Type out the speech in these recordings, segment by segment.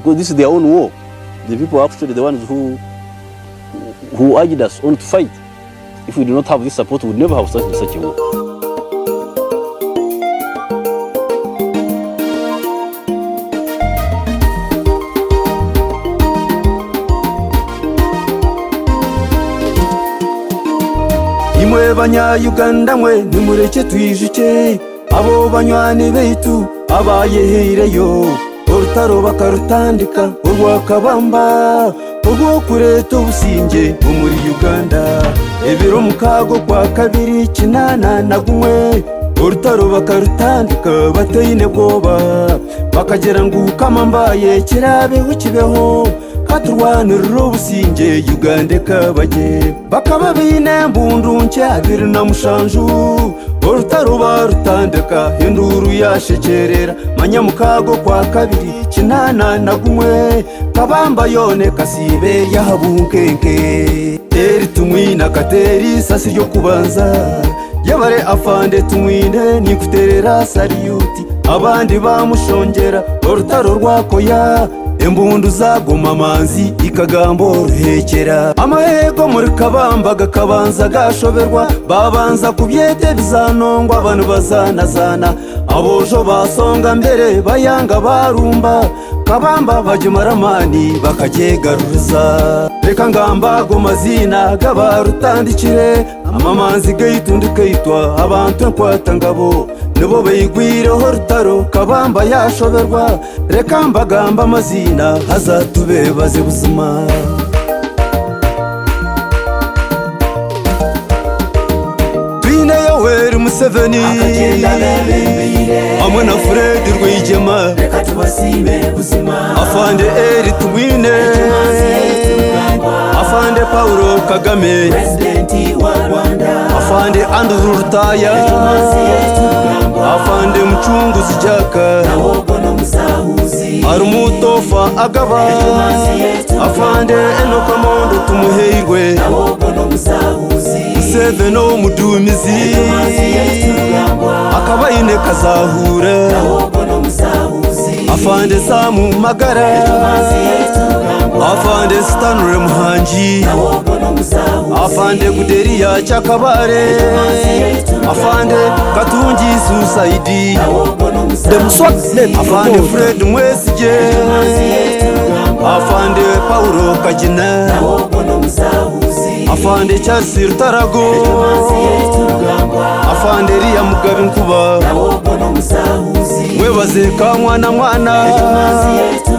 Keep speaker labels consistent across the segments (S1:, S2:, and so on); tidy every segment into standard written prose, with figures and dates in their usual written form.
S1: Because this is their own war. The people are actually the ones who who urged us on to fight. If we do not have this support, we would never have started such a war.
S2: Imwe banya-Uganda mwe nimurekye twijukye abo banywani baitu abayehaireyo orutaro bakarutandika orwakabamba orw'okureeta obusingye omuri Uganda ebiro mukaaga okwakabiri kinaana na gumwe orutaro bakarutandika bataine bwoba bakagira ngu kama mbaye kiraabeho kibeho Ka turwanirire obusingye Uganda ekaba gye. Bakaba baine embundu nkye 27 Orutaro barutandika enduuru yashekyerera Manya mukaaga okwakabiri 81 Kabamba yoona ekasiiba eri aha bunkenke Eri Tumwine akateera eisasi ry'okubanza Yebare Afande Tumwine ninkuteerera sariyuti Abandi bamushongyera orutaro rwakoya Embundu zaagoma amanzi ikagamba oruheekyera. Amahe g'omuri Kabamba gakabanza gaashoberwa, baabanza kubyeta ebizaano ngu aba nibazaanazaana. Aboojo baasonga mbere bayanga baarumba, Kabamba bagimara amaani bakagyegaruriza. Reka ngambe ago maziina g'abaarutandikire, amamanzi gaitu ndikaitwa abantu enkwata ngabo nibo baigwireho orutaro Kabamba yaashoberwa. Reka mbagambe amaziina haza tubeebaze buzima. Twine Yoweri Museveni
S3: Akagyenda abeebembeire.
S2: hamwe na Fred Rwigema,
S3: Reka tubasiime buzima.
S2: Afande Elly Tumwine,
S3: Emanzi yaitu Rugambwa.
S2: Afande Paulo Kagame,
S3: Purezidenti wa Rwanda.
S2: Afande Andrew Rutaaya,
S3: Emanzi yaitu Rugambwa.
S2: Afande Mucunguzi Jack,
S3: Ogwo n'omuzahuzi.
S2: harimu Tofa Agaba,
S3: Emanzi yaitu
S2: Afande Enock Amondo Tumuheirwe,
S3: Ogwo n'omuzahuzi.
S2: Museveni omuduumizi,
S3: Emanzi yaitu Rugambwa.
S2: akaba aine Kazahuura,
S3: Ogwo n'omuzahuzi.
S2: Afande Sam Magara,
S3: Emanzi yaitu Rugambwa.
S2: Afande Stanley Muhangi,
S3: Ogwo n'omuzahuzi.
S2: Afande Guderiya Kyakabare, Afande Katungi Susaidi,
S4: The Muswak Net
S2: Afande
S4: Promoter.
S2: Fred Mwesigye, Afande Paulo Kagina,
S3: Ogwo n'omuzahuzi.
S2: Afande Charles Rutarago,
S3: Emanzi yaitu Rugambwa.
S2: Afande Eriya Mugabe Nkuba,
S3: Ogwo n'omuzahuzi.
S2: mwebaze ka mwana mwana,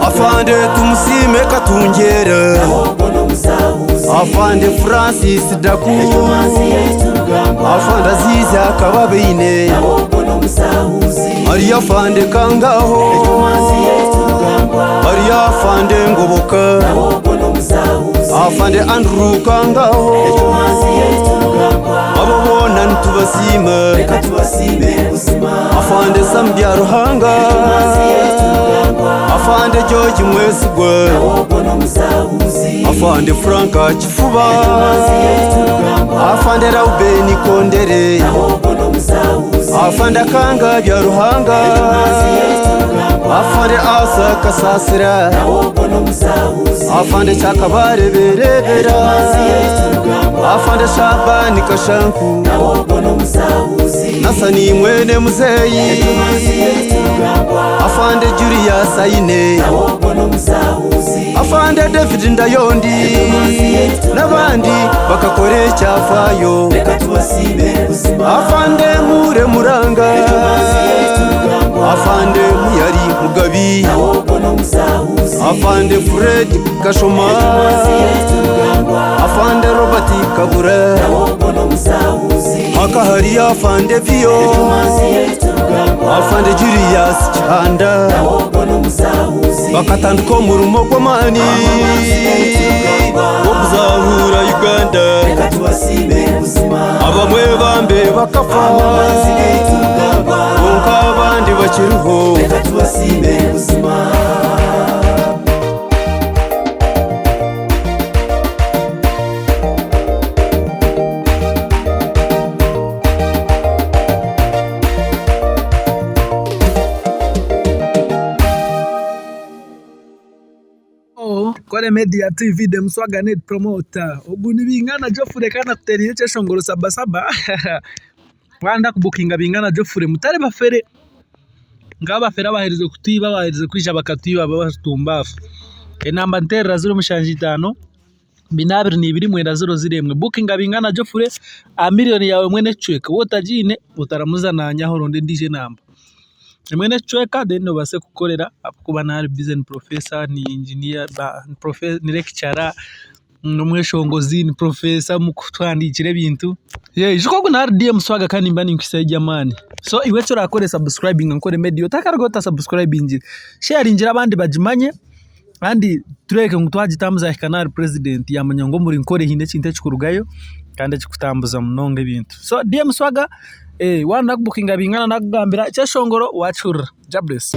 S2: Afande Tumusiime Katungyera,
S3: Ogwo n'omuzahuzi.
S2: Afande Francis Daku,
S3: Emanzi yaitu Rugambwa.
S2: Afande Azizi Akababaine,
S3: Ogwo n'omuzahuzi.
S2: hariyo Afande Kangaho,
S3: Emanzi yaitu Rugambwa.
S2: hariyo Afande Ngoboka,
S3: Ogwo n'omuzahuzi.
S2: Afande Andrew Kangaho,
S3: Emanzi yaitu Rugambwa.
S2: abo boona nitubasiima.
S3: Reka tubasiime buzima.
S2: Afande Sam Byaruhanga,
S3: Emanzi yaitu Rugambwa.
S2: Afande George Mwesigwa,
S3: Ogwo n'omuzahuzi.
S2: Afande Frank Kifuba,
S3: Emanzi yaitu Rugambwa.
S2: Afande Raubeni Kondere,
S3: Ogwo n'omuzahuzi.
S2: Afande Akanga Byaruhanga,
S3: Emanzi yaitu Rugambwa.
S2: Afande Asa Kasasira,
S3: Ogwo n'omuzahuzi.
S2: Afande Kyakabareberebera,
S3: Emanzi yaitu Rugambwa.
S2: Afande Shabani Kashanku,
S3: Ogwo n'omuzahuzi.
S2: Nasani Mwene Muzeyi,
S3: Emanzi yaitu Rugambwa.
S2: Afande Julius Aine,
S3: Ogwo n'omuzahuzi.
S2: Afande David Ndayondi n'abandi bakakora ekyafayo.
S3: Reka tubasiime buzima.
S2: Afande Mure Muranga,
S3: Emanzi yaitu Rugambwa.
S2: Afande Muyari Mugabi,
S3: Ogwo n'omuzahuzi.
S2: Afande Fred Kashoma,
S3: Emanzi yaitu Rugambwa.
S2: Afande Robert Kabura,
S3: Ogwo n'omuzahuzi.
S2: haka hariyo Afande Vio,
S3: Emanzi yaitu Rugambwa.
S2: Afande Julius Kihanda,
S3: Ogwo n'omuzahuzi.
S2: bakatandika omurimo gw'amaani gw'okuzahura Uganda.
S3: Reka tubasiime buzima.
S2: Abamwe bambe bakafa,
S3: Amanzi gaitu Rugambwa.
S2: kwonka abandi bakiriho.
S3: Reka tubasiime buzima.
S4: Kore Media TV The Muswaga Net Promoter Ogu ni Bingana Geoffrey kandi akutereire ekyeshongoro saba saba Waayenda kubukinga Bingana Geoffrey mutari bafere Nk'abafere abaherize kutwiba abaherize kwija bakatwiba batumbaafu Enamba nterera ziro mushanju itaano bina abiri n'ibiri mwenda ziro ziro emwe Bukinga Bingana Geoffrey aha miriyoni yaawe emwe n'ekicweka waaba otagiine otaramuza naanye aho oronde endiijo enamba. Emwe n'ekicweka then obaase kukorera ahabw'okuba naaba ari bize ni professor, ni engineer, ni lecturer, n'omweshongozi, ni professor omu kutuhandiikira ebintu. Ijuka ogu naaba ari DM Swagga kandi nimba ninkuhitsyaho eby'amaani. So iwe eki orakore subscribinga nkore media otakarugaho otasubscribingire. Sharingira abandi bagimanye kandi tureebeke ngu twagitambuza yahika n'ahari president yamanya ngu omuri Nkore haine ekintu ekirikurugayo kandi ekirikutambuza munonga ebintu. So DM Swagga waaba noyenda kubukinga Bingana nakugambira ekyeshongoro wakihurira. Jah bless.